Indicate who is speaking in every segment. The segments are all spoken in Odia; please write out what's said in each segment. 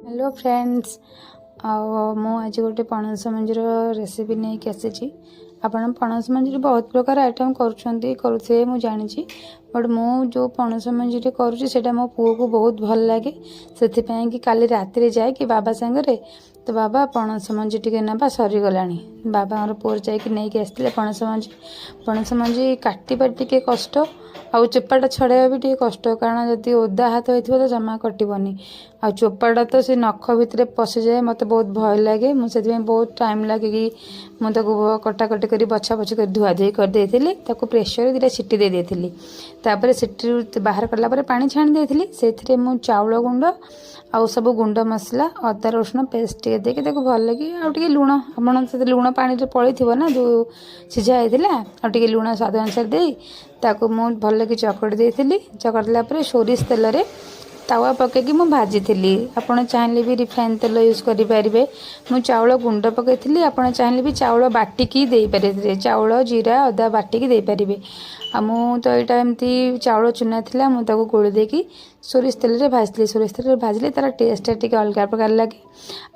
Speaker 1: ହ୍ୟାଲୋ ଫ୍ରେଣ୍ଡସ୍, ଆଉ ମୁଁ ଆଜି ଗୋଟେ ପଣସ ମଞ୍ଜିର ରେସିପି ନେଇକି ଆସିଛି। ଆପଣ ପଣସ ମଞ୍ଜିରେ ବହୁତ ପ୍ରକାର ଆଇଟମ୍ କରୁଛନ୍ତି, କରୁଥିବେ, ମୁଁ ଜାଣିଛି। ବଟ୍ ମୁଁ ଯେଉଁ ପଣସ ମଞ୍ଜିରେ କରୁଛି, ସେଇଟା ମୋ ପୁଅକୁ ବହୁତ ଭଲ ଲାଗେ। ସେଥିପାଇଁ କି କାଲି ରାତିରେ ଯାଇକି ବାବା ସାଙ୍ଗରେ, ତ ବାବା, ପଣସ ମଞ୍ଜି ଟିକେ ନେବା, ସରିଗଲାଣି। ବାବାଙ୍କର ପୁଅର ଯାଇକି ନେଇକି ଆସିଥିଲେ ପଣସ ମଞ୍ଜି। ପଣସ ମଞ୍ଜି କାଟିବା ଟିକେ କଷ୍ଟ ଆଉ ଚୋପାଟା ଛଡ଼ାଇବା ବି ଟିକେ କଷ୍ଟ, କାରଣ ଯଦି ଓଦା ହାତ ହେଇଥିବ ତ ଜମା କଟିବନି। ଆଉ ଚୋପାଟା ତ ସେ ନଖ ଭିତରେ ପଶିଯାଏ। ମୋତେ ବହୁତ ଭୟ ଲାଗେ। ମୁଁ ସେଥିପାଇଁ ବହୁତ ଟାଇମ୍ ଲାଗିକି ମୁଁ ତାକୁ କଟାକଟି କରି, ବଛା ବଛି କରି, ଧୁଆ ଧୁଇ କରିଦେଇଥିଲି। ତାକୁ ପ୍ରେସରରେ ଦୁଇଟା ସିଟି ଦେଇ ଦେଇଥିଲି। ତାପରେ ସିଟିରୁ ବାହାର କଲା ପରେ ପାଣି ଛାଣି ଦେଇଥିଲି। ସେଥିରେ ମୁଁ ଚାଉଳ ଗୁଣ୍ଡ ଆଉ ସବୁ ଗୁଣ୍ଡ ମସଲା, ଅଦା ରସୁଣ ପେଷ୍ଟ ଟିକେ ଦେଇକି ତାକୁ ଭଲକି, ଆଉ ଟିକେ ଲୁଣ, ଆପଣ ସେଥିରେ ଲୁଣ ପାଣିରେ ପଡ଼ିଥିବ ନା ଯେଉଁ ସିଝା ହେଇଥିଲା, ଆଉ ଟିକେ ଲୁଣ ସ୍ୱାଦ ଅନୁସାରେ ଦେଇ ତାକୁ ମୁଁ ଭଲକି ଚକଟି ଦେଇଥିଲି। ଚକଟି ଦେଲା ପରେ ସୋରିଷ ତେଲରେ ତାୱା ପକାଇକି ମୁଁ ଭାଜିଥିଲି। ଆପଣ ଚାହିଁଲେ ବି ରିଫାଇନ୍ ତେଲ ୟୁଜ୍ କରିପାରିବେ। ମୁଁ ଚାଉଳ ଗୁଣ୍ଡ ପକାଇଥିଲି। ଆପଣ ଚାହିଁଲେ ବି ଚାଉଳ ବାଟିକି ଦେଇପାରିବେ, ଚାଉଳ, ଜିରା, ଅଦା ବାଟିକି ଦେଇପାରିବେ। ଆଉ ମୁଁ ତ ଏଇଟା ଏମିତି ଚାଉଳ ଚୁନା ଥିଲା, ମୁଁ ତାକୁ ଗୋଳି ଦେଇକି ସୋରିଷ ତେଲରେ ଭାଜିଥିଲି। ସୋରିଷ ତେଲରେ ଭାଜିଲେ ତା'ର ଟେଷ୍ଟଟା ଟିକେ ଅଲଗା ପ୍ରକାର ଲାଗେ।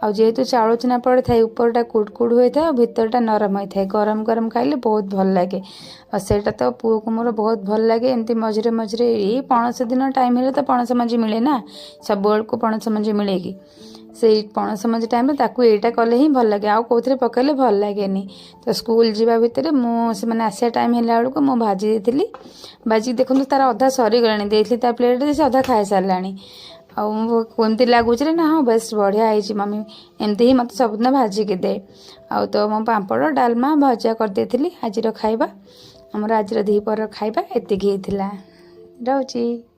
Speaker 1: ଆଉ ଯେହେତୁ ଚାଉଳ ଚୁନା ପଡ଼ିଥାଏ, ଉପରଟା କୁଡ଼କୁଡ଼ ହୋଇଥାଏ ଆଉ ଭିତରଟା ନରମ ହୋଇଥାଏ। ଗରମ ଗରମ ଖାଇଲେ ବହୁତ ଭଲ ଲାଗେ। ଆଉ ସେଇଟା ତ ପୁଅକୁ ମୋର ବହୁତ ଭଲ ଲାଗେ। ଏମିତି ମଝିରେ ମଝିରେ ଏଇ ପଣସ ଦିନ ଟାଇମ୍ ହେଲେ ତ ପଣସ ମଞ୍ଜି ମିଳେ ନା, ସବୁବେଳକୁ ପଣସ ମଞ୍ଜି ମିଳେ କି? ସେଇ ପଣସ ମଞ୍ଜି ଟାଇମ୍ରେ ତାକୁ ଏଇଟା କଲେ ହିଁ ଭଲ ଲାଗେ, ଆଉ କେଉଁଥିରେ ପକାଇଲେ ଭଲ ଲାଗେନି। ତ ସ୍କୁଲ ଯିବା ଭିତରେ ମୁଁ, ସେମାନେ ଆସିବା ଟାଇମ୍ ହେଲା ବେଳକୁ ମୁଁ ଭାଜି ଦେଇଥିଲି। ଭାଜିକି ଦେଖନ୍ତୁ, ତାର ଅଧା ସରିଗଲାଣି। ଦେଇଥିଲି ତା ପ୍ଲେଟ୍ରେ, ସେ ଅଧା ଖାଇସାରିଲାଣି। ଆଉ ମୁଁ କେମିତି ଲାଗୁଛି ନା, ହଁ, ବେଶ ବଢ଼ିଆ ହେଇଛି ମମି, ଏମିତି ହିଁ ମୋତେ ସବୁଦିନ ଭାଜିକି ଦେ। ଆଉ ତ ମୁଁ ପାମ୍ପଡ଼, ଡାଲମା, ଭଜା କରିଦେଇଥିଲି। ଆଜିର ଖାଇବା ଆମର, ଆଜିର ଦ୍ୱିପହର ଖାଇବା ଏତିକି ହେଇଥିଲା। ରହୁଛି।